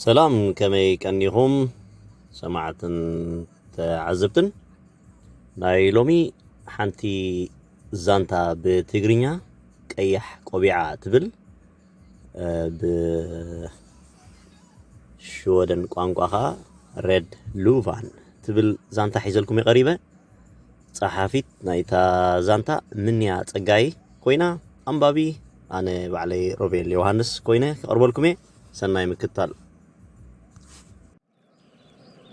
ሰላም፣ ከመይ ቀኒኹም ሰማዕትን ተዓዘብትን? ናይ ሎሚ ሓንቲ ዛንታ ብትግርኛ፣ ቀያሕ ቆቢዓ ትብል፣ እ፣ ብሽወደን ቋንቋ ኸዓ ሬድ ሉቫን ትብል ዛንታ ሒዘልኩም እየ ቀሪበ። ጸሓፊት ናይታ ዛንታ ምንያ ጸጋይ ኮይና፣ ኣንባቢ ኣነ ባዕለይ ሮቤል ዮሃንስ ኮይነ ክቐርበልኩም እየ። ሰናይ ምክታል።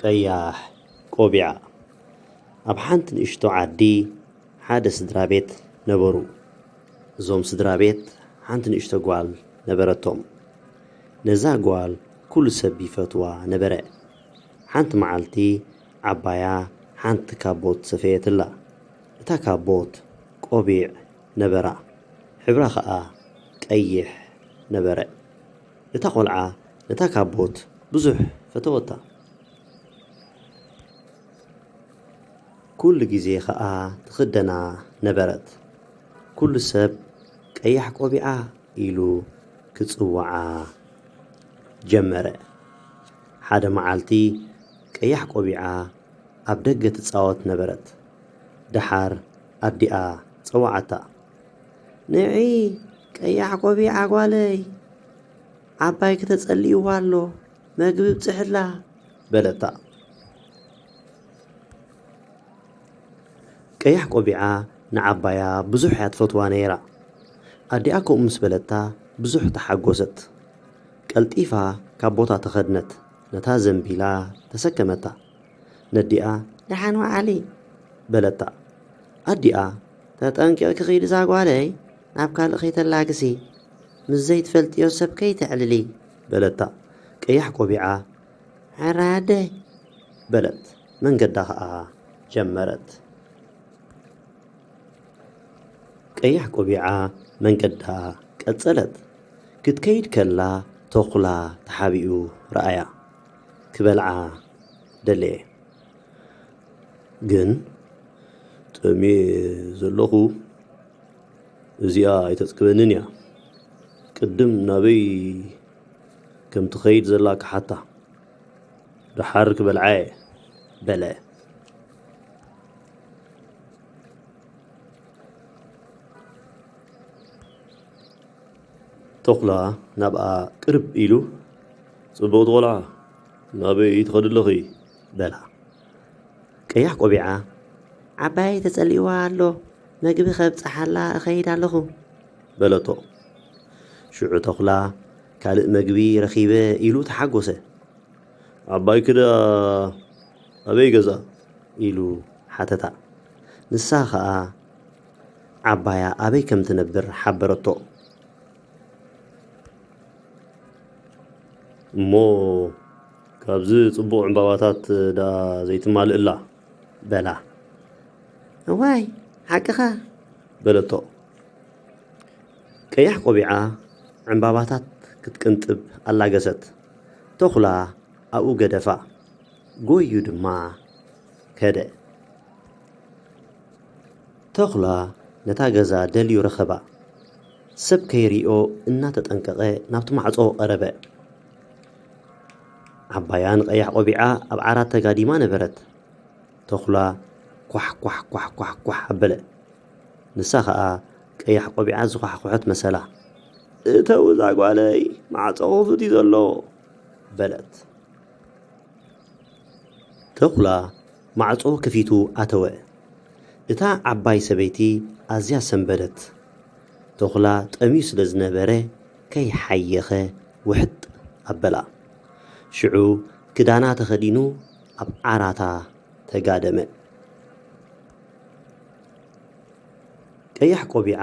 ቀያሕ ቆቢዓ። ኣብ ሓንቲ ንእሽቶ ዓዲ ሓደ ስድራ ቤት ነበሩ። እዞም ስድራ ቤት ሓንቲ ንእሽቶ ጓል ነበረቶም። ነዛ ጓል ኩሉ ሰብ ይፈትዋ ነበረ። ሓንቲ መዓልቲ ዓባያ ሓንቲ ካቦት ሰፈየትላ። እታ ካቦት ቆቢዕ ነበራ፣ ሕብራ ኸኣ ቀይሕ ነበረ። እታ ቆልዓ ነታ ካቦት ብዙሕ ፈተወታ። ኩሉ ግዜ ኸኣ ትኽደና ነበረት። ኩሉ ሰብ ቀያሕ ቆቢዓ ኢሉ ክጽውዓ ጀመረ። ሓደ መዓልቲ ቀያሕ ቆቢዓ ኣብ ደገ ትጻወት ነበረት። ደሓር ኣዲኣ ጸውዓታ። "ንዒ ቀያሕ ቆቢዓ ጓለይ፣ ዓባይ ክተጸልይዋ ኣሎ፣ መግቢ ብጽሕላ" በለታ። ቀያሕ ቆቢዓ ንዓባያ ብዙሕ እያ ትፈትዋ ነይራ። ኣዲኣ ከምኡ ምስ በለታ ብዙሕ ተሓጎሰት። ቀልጢፋ ካብ ቦታ ተኸድነት፣ ነታ ዘንቢላ ተሰከመታ። ነዲኣ "ደሓን ወዓሊ" በለታ። ኣዲኣ "ተጠንቂቕኪ ኺዲ እዛ ጓለይ፣ ናብ ካልእ ከይተላግሲ፣ ምስ ዘይትፈልጥዮ ሰብ ከይተዕልሊ" በለታ። ቀያሕ ቆቢዓ "ሕራይ ኣደይ" በለት። መንገዳ ኸኣ ጀመረት። ቀያሕ ቆቢዓ መንገዳ ቀጸለት። ክትከይድ ከላ ተኹላ ተሓቢኡ ረኣያ። ክበልዓ ደለየ። ግን ጠምየ ዘለኹ፣ እዚኣ ኣይተጽግበንን እያ። ቅድም ናበይ ከም ትኸይድ ዘላ ክሓታ፣ ደሓር ክበልዓ እየ በለ። ተኹላ ናብኣ ቅርብ ኢሉ፣ "ጽብቕቲ ቖልዓ፣ ናበይ ትኸዲ ኣለኺ?" በላ። ቀያሕ ቆቢዓ፣ "ዓባይ ተጸሊእዋ ኣሎ፣ መግቢ ከብጽሓላ እኸይድ ኣለኹ" በለቶ። ሽዑ ተኹላ፣ "ካልእ መግቢ ረኺበ" ኢሉ ተሓጎሰ። "ዓባይኪ ደኣ ኣበይ ገዛ?" ኢሉ ሓተታ። ንሳ ኸኣ ዓባያ ኣበይ ከም ትነብር ሓበረቶ። "እሞ ካብዚ ጽቡቕ ዕምባባታት ደኣ ዘይትማልእላ?" በላ። "እዋይ፣ ሓቅኻ" በለቶ። ቀያሕ ቆቢዓ ዕምባባታት ክትቅንጥብ ኣላገሰት። ተኹላ ኣብኡ ገደፋ። ጎዩ ድማ ከደ። ተኹላ ነታ ገዛ ደልዩ ረኸባ። ሰብ ከይሪኦ እናተጠንቀቐ ናብቲ ማዕጾ ቀረበ። ዓባያ ንቀያሕ ቆቢዓ ኣብ ዓራት ተጋዲማ ነበረት። ተኹላ ኳሕ ኳሕ ኳሕ ኳሕ ኳሕ ኣበለ። ንሳ ኸኣ ቀያሕ ቆቢዓ ዝኳሕኩሐት መሰላ። "እተው እዛ ጓለይ፣ ማዕጾ ክፉት እዩ ዘሎ" በለት። ተኹላ ማዕጾ ከፊቱ ኣተወ። እታ ዓባይ ሰበይቲ ኣዝያ ሰንበደት። ተኹላ ጠምዩ ስለ ዝነበረ ከይሓየኸ ውሕጥ ኣበላ። ሽዑ ክዳና ተኸዲኑ ኣብ ዓራታ ተጋደመ። ቀያሕ ቆቢዓ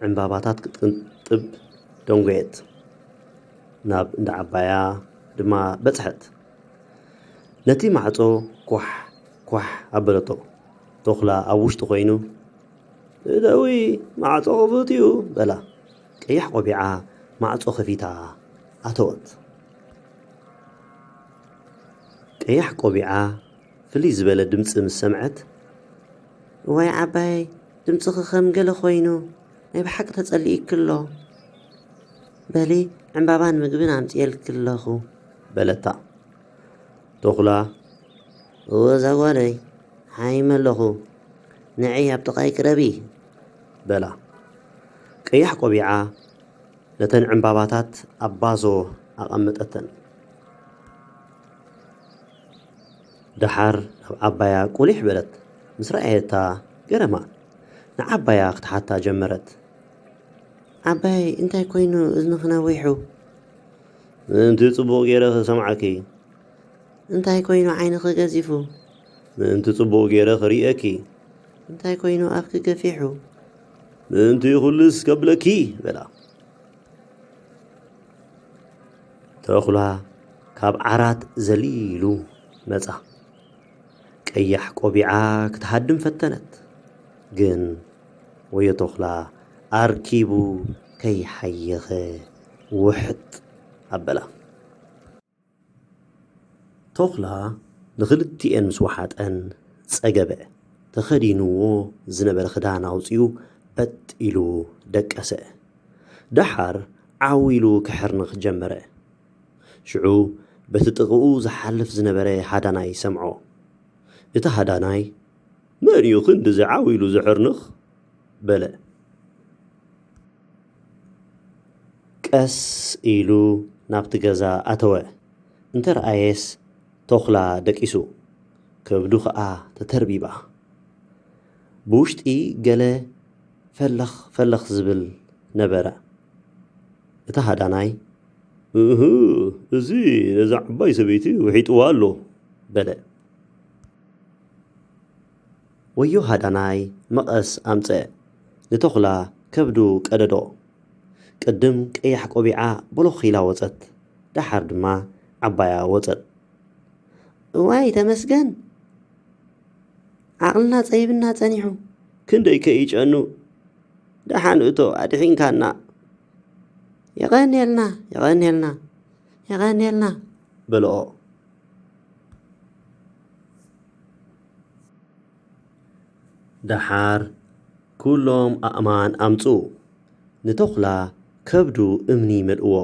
ዕምባባታት ክትቅንጥብ ደንጎየት። ናብ እንዳ ዓባያ ድማ በጽሐት። ነቲ ማዕጾ ኳሕ ኳሕ ኣበለቶ። ተኹላ ኣብ ውሽጢ ኮይኑ፣ "እተዊ፣ ማዕጾ ክፉት እዩ" በላ። ቀያሕ ቆቢዓ ማዕጾ ከፊታ ኣተወት። ቀያሕ ቆቢዓ ፍልይ ዝበለ ድምጺ ምስ ሰምዐት፣ "እዋይ ዓባይ፣ ድምጽኺ ከም ገለ ኮይኑ፣ ናይ ብሓቂ ተጸሊእኪ ኣሎ። በሊ፣ ዕምባባን ምግብን ኣምጽኤልኪ ኣለኹ" በለታ። ተኹላ፣ እወ ዛጓለይ፣ ሓይመ ኣለኹ፣ ንዒ ኣብ ጥቓይ ቅረቢ፣ በላ። ቀያሕ ቆቢዓ ነተን ዕምባባታት ኣብ ባዞ ኣቐመጠተን። ደሓር ናብ ዓባያ ቁሊሕ በለት። ምስ ረኣየታ ገረማ። ንዓባያ ክትሓታ ጀመረት። ዓባይ፣ እንታይ ኮይኑ እዝንኺ ነዊሑ? ምእንቲ ጽቡቕ ገይረ ክሰምዓኪ። እንታይ ኮይኑ ዓይንኺ ገዚፉ? ምእንቲ ጽቡቕ ገይረ ክርእየኪ። እንታይ ኮይኑ ኣፍኪ ገፊሑ? ምእንቲ ኩልስ ከብለኪ፣ በላ። ተኹላ ካብ ዓራት ዘሊሉ መጻ። ቀያሕ ቆቢዓ ክትሃድም ፈተነት፣ ግን ወዮ ተኹላ ኣርኪቡ ከይሓየኸ ውሕጥ ኣበላ። ተኹላ ንኽልቲኤን ምስ ወሓጠን ጸገበ። ተኸዲንዎ ዝነበረ ክዳን ኣውጺኡ በጥ ኢሉ ደቀሰ። ደሓር ዓው ኢሉ ክሕርንኽ ጀመረ። ሽዑ በቲ ጥቕኡ ዝሓልፍ ዝነበረ ሃዳናይ ሰምዖ። እቲ ሃዳናይ፣ "መን እዩ ክንድዚ ዓው ኢሉ ዝሕርንኽ?" በለ። ቀስ ኢሉ ናብቲ ገዛ ኣተወ። እንተ ረኣየስ፣ ተኹላ ደቂሱ፣ ከብዱ ኸኣ ተተርቢባ። ብውሽጢ ገለ ፈለኽ ፈለኽ ዝብል ነበረ። እቲ ሃዳናይ፣ "እህ፣ እዚ ነዛ ዓባይ ሰበይቲ ውሒጥዋ ኣሎ" በለ። ወዮ ሃዳናይ መቐስ ኣምጸ። ንተኹላ ከብዱ ቀደዶ። ቅድም ቀያሕ ቆቢዓ ቦሎኽ ኢላ ወጸት። ደሓር ድማ ዓባያ ወጸት። "እዋይ ተመስገን! ዓቕልና ጸይብና ጸኒሑ። ክንደይ ከ ይጨኑ? ደሓን እቶ ኣድሒንካና። የቐንየልና፣ የቐንየልና፣ የቐንየልና" በልኦ። ደሓር ኩሎም ኣእማን ኣምጽኡ። ንተኹላ ከብዱ እምኒ መልእዎ።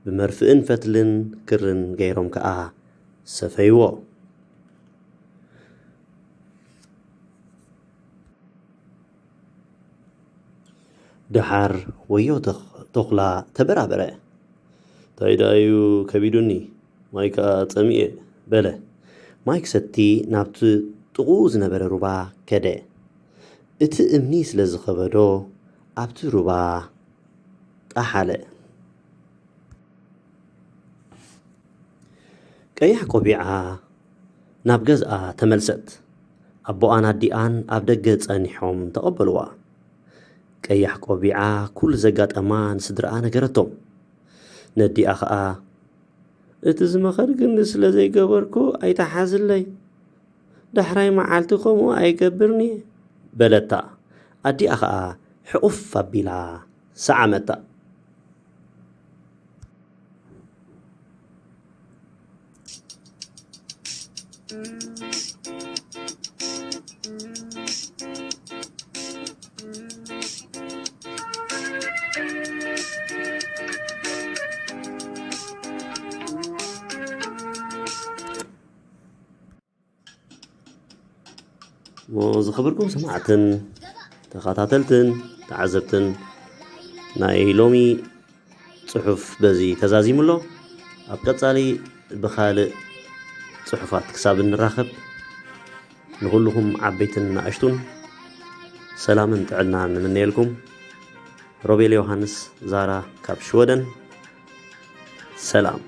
ብመርፍእን ፈትልን ክርን ገይሮም ከኣ ሰፈይዎ። ደሓር ወዮ ተኽ-፣ ተኹላ ተበራበረ። "እንታይ ደኣ እዩ ከቢዱኒ? ማይ ከኣ ጸሚኤ" በለ። ማይ ክሰቲ ናብቲ ጥቕኡ ዝነበረ ሩባ ከደ። እቲ እምኒ ስለ ዝኸበዶ ኣብቲ ሩባ ጠሓለ። ቀያሕ ቆቢዓ ናብ ገዝኣ ተመልሰት። ኣቦኣን ኣዲኣን ኣብ ደገ ጸኒሖም ተቐበልዋ። ቀያሕ ቆቢዓ ኩሉ ዘጋጠማ ንስድራኣ ነገረቶም። ነዲኣ ኸኣ፣ "እቲ ዝመኸርክኒ ስለ ዘይገበርኩ ኣይተሓዝለይ። ዳሕራይ መዓልቲ ከምኡ ኣይገብርን'የ" በለታ። ኣዲኣ ኸኣ ሕቑፍ ኣቢላ ሰዓመታ። ዝኸበርኩም ሰማዕትን ተኸታተልትን ተዓዘብትን፣ ናይ ሎሚ ጽሑፍ በዚ ተዛዚሙ ኣሎ። ኣብ ቀጻሊ ብኻልእ ጽሑፋት ክሳብ እንራኸብ፣ ንኹልኹም ዓበይትን ንኣሽቱን ሰላምን ጥዕናን ንምነየልኩም። ሮቤል ዮሃንስ ዛራ ካብ ሽወደን። ሰላም።